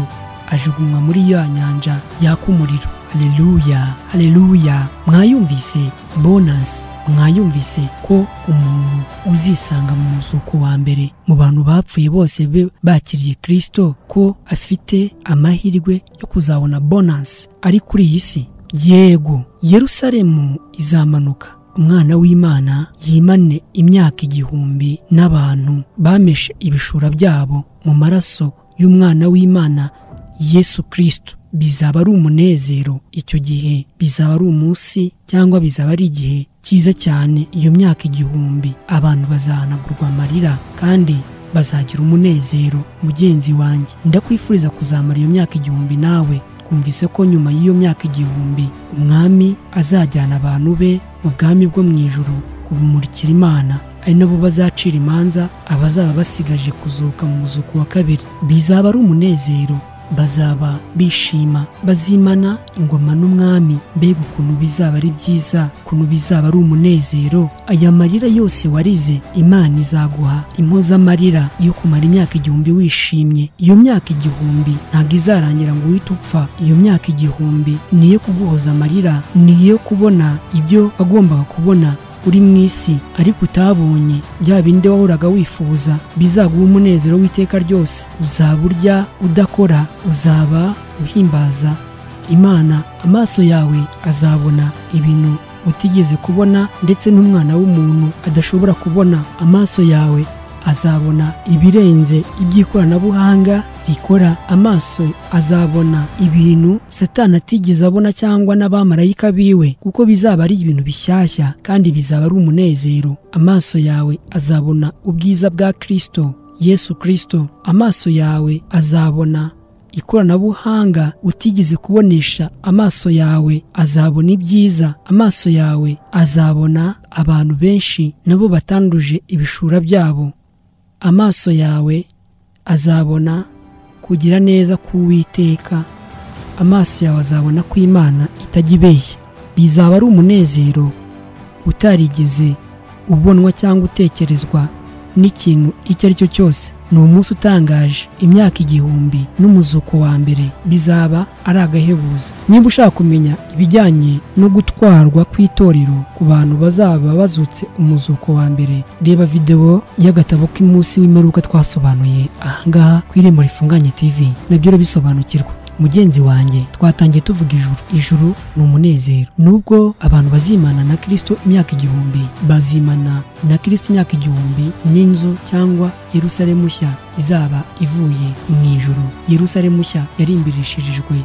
ajugunywa muri ya nyanja yaka umuriro. Haleluya, haleluya! Mwayumvise bonus, mwayumvise ko umuntu uzisanga mu muzuko wa mbere mu bantu bapfuye bose bakiriye Kristo, ko afite amahirwe yo kuzabona bonus ari kuri iyi si. Yego, Yerusalemu izamanuka, umwana w'Imana yimane imyaka 1000 n'abantu bameshe ibishura byabo mu maraso y'umwana w'Imana Yesu Kristo. Bizaba ari umunezero icyo gihe, bizaba ari umunsi cyangwa bizaba ari igihe cyiza cyane. Iyo myaka 1000 abantu bazahanagurwa amarira kandi bazagira umunezero. Mugenzi wanjye, ndakwifuriza kuzamara iyo myaka 1000 nawe. Twumvise ko nyuma y'iyo myaka 1000 umwami azajyana abantu be mu bwami bwo mu ijuru kubumurikira Imana, ari nabo bazacira imanza abazaba basigaje kuzuka mu muzuko wa kabiri. Bizaba ari umunezero, bazaba bishima, bazimana ingoma n'umwami. Mbega ukuntu bizaba ari byiza, ukuntu bizaba ari umunezero! Aya marira yose warize, Imana izaguha impozamarira yo kumara imyaka 1000 wishimye. Iyo myaka 1000 ntabwo izarangira ngo uhite upfa. Iyo myaka 1000 niyo kuguhoza amarira, niyo kubona ibyo wagombaga kubona uri mu isi ariko utabonye, bya bindi wahoraga wifuza bizaguha umunezero w'iteka ryose. Uzaba urya udakora, uzaba uhimbaza Imana, amaso yawe azabona ibintu utigeze kubona ndetse n'umwana w'umuntu adashobora kubona. Amaso yawe azabona ibirenze iby'ikoranabuhanga rikora. Amaso azabona ibintu Satani atigeze abona cyangwa n'abamarayika biwe, kuko bizaba ari ibintu bishyashya kandi bizaba ari umunezero. Amaso yawe azabona ubwiza bwa Kristo, Yesu Kristo. Amaso yawe azabona ikoranabuhanga utigeze kubonesha. Amaso yawe azabona ibyiza. Amaso yawe azabona abantu benshi nabo batanduje ibishura byabo. Amaso yawe azabona kugira neza k'Uwiteka. Amaso yawe azabona ko Imana itajya ibeshya. Bizaba ari umunezero utarigeze ubonwa cyangwa utekerezwa n'ikintu icyo ari cyo cyose. Ni umunsi utangaje. Imyaka 1000 n'umuzuko wa mbere bizaba ari agahebuzo. Niba ushaka kumenya ibijyanye no gutwarwa kw'itorero ku bantu bazaba bazutse umuzuko wa mbere, reba video y'agatabo k'umunsi w'imperuka twasobanuye ahangaha ku Irembo Rifunganye TV, nabyo urabisobanukirwa. Mugenzi wanjye, twatangiye tuvuga ijuru. Ijuru ni umunezero. Nubwo abantu bazimana na Kristo imyaka 1000, bazimana na Kristo imyaka 1000 n'inzu cyangwa Yerusalemu nshya izaba ivuye mu ijuru. Yerusalemu nshya yarimbirishirijwe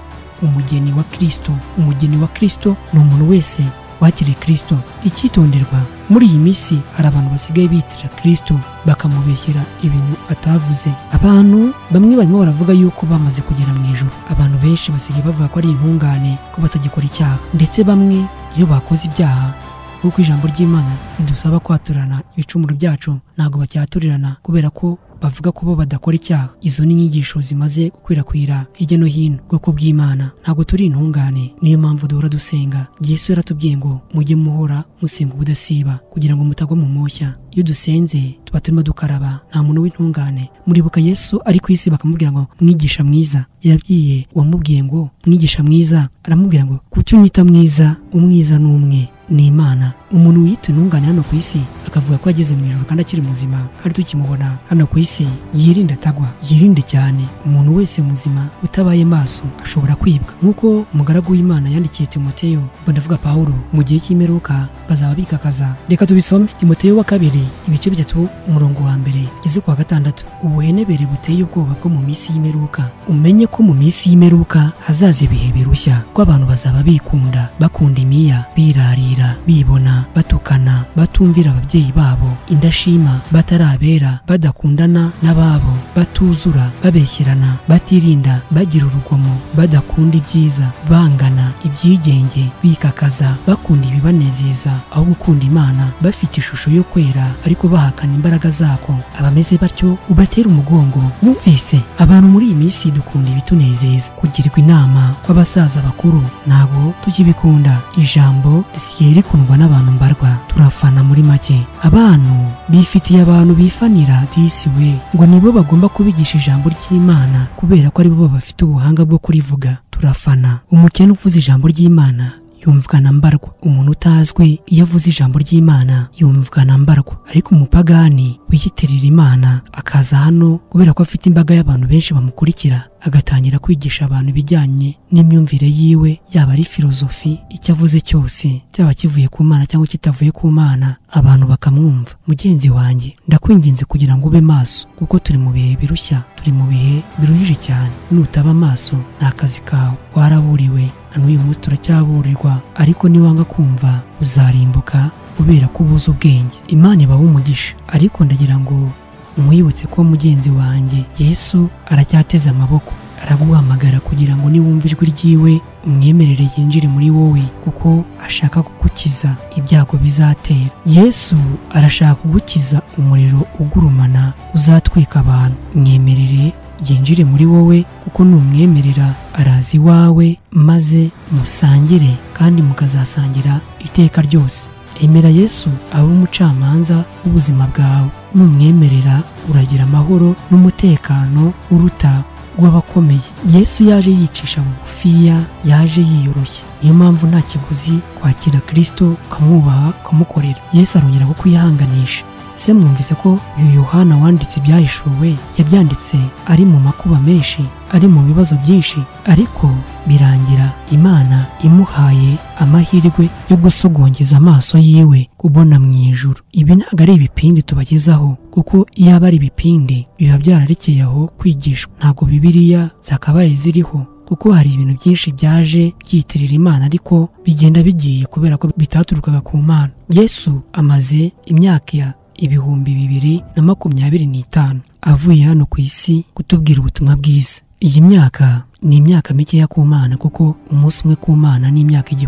umugeni wa Kristo. Umugeni wa Kristo ni umuntu wese wakiriye Kristo. Icyitonderwa, muri iyi minsi hari abantu basigaye bitira Kristo bakamubeshyera ibintu atavuze. Abantu bamwe barimo baravuga yuko bamaze kugera mu ijuru. Abantu benshi basigaye bavuga ko ari intungane, ko batagikora icyaha. Ndetse bamwe iyo bakoze ibyaha, nk'uko ijambo ry'Imana ridusaba kwaturana ibicumuro byacu, ntabwo bacyaturirana kubera ko bavuga ko bo badakora icyaha. Izo ni inyigisho zimaze gukwirakwira hirya no hino. Ubwoko bw'Imana ntabwo turi intungane, niyo mpamvu duhora dusenga. Yesu yaratubwiye ngo mujye muhora musenga ubudasiba kugira ngo mutagwa mu moshya. Iyo dusenze tuba turimo dukaraba, nta muntu w'intungane. Muribuka Yesu ari ku isi bakamubwira ngo mwigisha mwiza. Yabwiye uwamubwiye ngo mwigisha mwiza, aramubwira ngo kuki unyita mwiza? Umwiza ni umwe, ni Imana. Umuntu wiyita intungane hano ku isi akavuga ko yageze mu ijuru kandi akiri muzima kandi tukimubona hano ku isi, yirinde atagwa, yirinde cyane. Umuntu wese muzima utabaye maso ashobora kwibwa, nk'uko umugaragu w'Imana yandikiye Timoteyo, ubwo ndavuga Pawulo, mu gihe cy'imperuka bazaba bikakaza. Reka tubisome. Timoteyo wa kabiri ibice 3 umurongo wa 1 kugeza ku wa 6. Ubuhenebere buteye ubwoba bwo mu minsi y'imperuka. Umenye ko mu minsi y'imperuka hazaza ibihe birushya, ko abantu bazaba bikunda, bakunda imiya, birarira, bibona, batukana, batumvira ababyeyi babo, indashima, batarabera, badakundana n'ababo, batuzura, babeshyerana, batirinda, bagira urugomo, badakunda ibyiza, bangana, ibyigenge, bikakaza, bakunda ibibanezeza aho gukunda Imana, bafite ishusho yo kwera ariko bahakana imbaraga zako. Abameze batyo ubatera umugongo. Wumvise abantu muri iyi minsi dukunda ibitunezeza, kugirwa inama kw'abasaza bakuru ntago tukibikunda. Ijambo risigaye rikundwa n'abantu mbarwa, turafana muri make. Abantu bifitiye abantu bifanira disi we, ngo nibo bagomba kubigisha ijambo ry'Imana kubera ko aribo bafite ubuhanga bwo kurivuga. Turafana. Umukene uvuze ijambo ry'Imana yumvwa na mbarwa, umuntu utazwi iyo avuze ijambo ry'Imana yumvwa na mbarwa. Ariko umupagani wiyitirira Imana akaza hano kubera ko afite imbaga y'abantu benshi bamukurikira, agatangira kwigisha abantu ibijyanye n'imyumvire yiwe, yaba ari filozofi, icyo avuze cyose cyaba kivuye ku Mana cyangwa kitavuye ku Mana, abantu bakamwumva. Mugenzi wanjye, ndakwinginze kugira ngo ube maso, kuko turi mu bihe birushya, turi mu bihe biruhije cyane. Nutaba maso nta kazi kawe, waraburiwe na n'uyu munsi turacyaburirwa, ariko niwanga kumva uzarimbuka kubera ko ubuze ubwenge. Imana ibahe umugisha, ariko ndagira ngo umwibutse ko mugenzi wanjye Yesu aracyateze amaboko, araguhamagara kugira ngo niwumva ijwi ryiwe umwemerere yinjire muri wowe, kuko ashaka kugukiza ibyago bizatera. Yesu arashaka kugukiza umuriro ugurumana uzatwika abantu. Mwemerere yinjire muri wowe, kuko numwemerera araza iwawe maze musangire kandi mukazasangira iteka ryose. Emera Yesu abe umucamanza w'ubuzima bwawe. Numwemerera uragira amahoro n'umutekano uruta w'abakomeye. Yesu yaje yicisha bugufiya, yaje yiyoroshya. Niyo mpamvu nta kiguzi kwakira Kristo ukamwubaha ukamukorera. Yesu arongera kukwihanganisha. Ese mwumvise ko uyu Yohana wanditse ibyahishuwe yabyanditse ari mu makuba menshi, ari mu bibazo byinshi, ariko birangira Imana imuhaye amahirwe yo gusogongeza amaso yiwe kubona mu ijuru. Ibi ntabwo ari ibipindi tubagezaho, kuko iyo aba ari ibipindi biba byararekeye aho kwigishwa. Ntabwo Bibiliya zakabaye ziriho, kuko hari ibintu byinshi byaje byitirira Imana ariko bigenda bigiye kubera ko bitaturukaga ku Mana. Yesu amaze imyaka ya 2025 avuye hano ku isi kutubwira ubutumwa bwiza. Iyi myaka ni imyaka mikeya ku Mana, kuko umunsi umwe ku Mana ni imyaka 1000.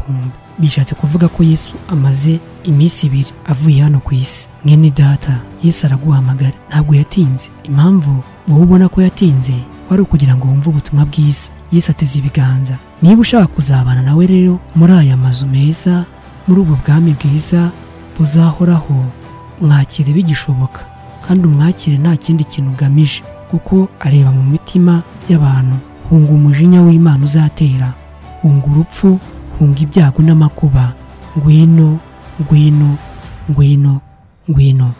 Bishatse kuvuga ko Yesu amaze iminsi 2 avuye hano ku isi. Mwene data, Yesu araguhamagara, ntabwo yatinze. Impamvu wowe ubona ko yatinze wari ukugira ngo wumve ubutumwa bwiza. Yesu ateze ibiganza. Niba ushaka kuzabana nawe rero muri aya mazu meza, muri ubu bwami bwiza buzahoraho, mwakire bigishoboka, kandi umwakire nta kindi kintu ugamije, kuko areba mu mitima y'abantu. Hunga umujinya w'Imana uzatera, hunga urupfu, hunga ibyago n'amakuba. Ngwino, ngwino, ngwino, ngwino.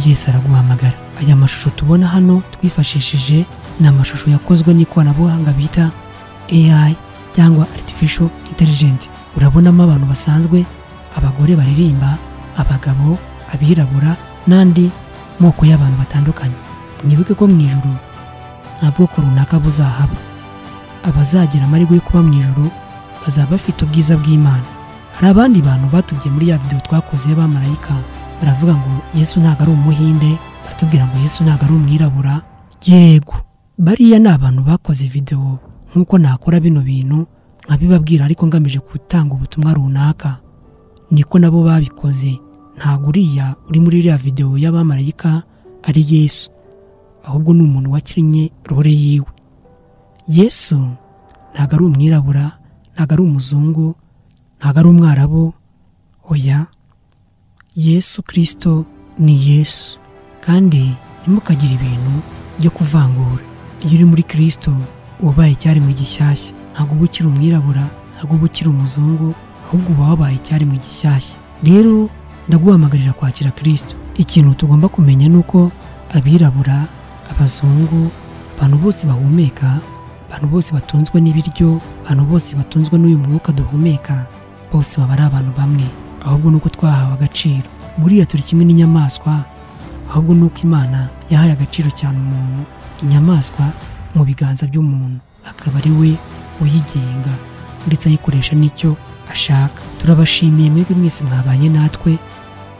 Yesu araguhamagara. Aya mashusho tubona hano twifashishije ni amashusho yakozwe n'ikoranabuhanga bita AI cyangwa Artificial Intelligence. Urabonamo abantu basanzwe, abagore baririmba, abagabo, abirabura n'andi moko y'abantu batandukanye. Mwibuke ko mu ijuru nta bwoko runaka buzahaba. Abazagira amahirwe yo kuba mu ijuru bazaba bafite ubwiza bw'Imana. Hari abandi bantu batubwiye muri ya video twakoze y'abamarayika, baravuga ngo Yesu ntabwo ari umuhinde, baratubwira ngo Yesu ntabwo ari umwirabura. Yego, bariya ni abantu bakoze video nk'uko nakora bino bintu nkabibabwira, ariko ngamije gutanga ubutumwa runaka. Niko nabo babikoze. Ntabwo uriya uri muri iriya video y'abamarayika ari Yesu, ahubwo ni umuntu wakinnye role yiwe. Yesu ntabwo ari umwirabura, ntabwo ari umuzungu, ntabwo ari umwarabu, oya. Yesu Kristo ni Yesu, kandi ntimukagire ibintu byo kuvangura. Iyo uri muri Kristo ubaye icyaremwe gishyashya. Ntabwo uba ukiri umwirabura, ntabwo uba ukiri umuzungu, ahubwo uba wabaye icyaremwe gishyashya. Rero Ndaguhamagarira kwakira Kristo. Ikintu tugomba kumenya ni uko abirabura, abazungu, abantu bose bahumeka, abantu bose batunzwe n'ibiryo, abantu bose batunzwe n'uyu mwuka duhumeka, bose baba ari abantu bamwe, ahubwo nuko twahawe agaciro. Buriya turi kimwe n'inyamaswa, ahubwo nuko Imana yahaye agaciro cyane umuntu, inyamaswa mu biganza by'umuntu, akaba ari we uyigenga ndetse ayikoresha n'icyo ashaka. Turabashimiye mwebwe mwese mwabanye natwe.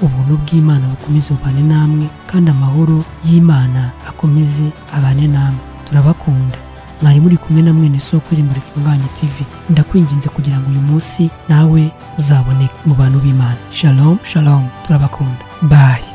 Ubuntu bw'Imana bukomeze bubane namwe, kandi amahoro y'Imana akomeze abane namwe. Turabakunda. Mwari muri kumwe na mwene Soko Irembo Rifunganye TV. Ndakwinginze kugira ngo uyu munsi nawe uzaboneke mu bantu b'Imana. Shalom, shalom. Turabakunda. Bye.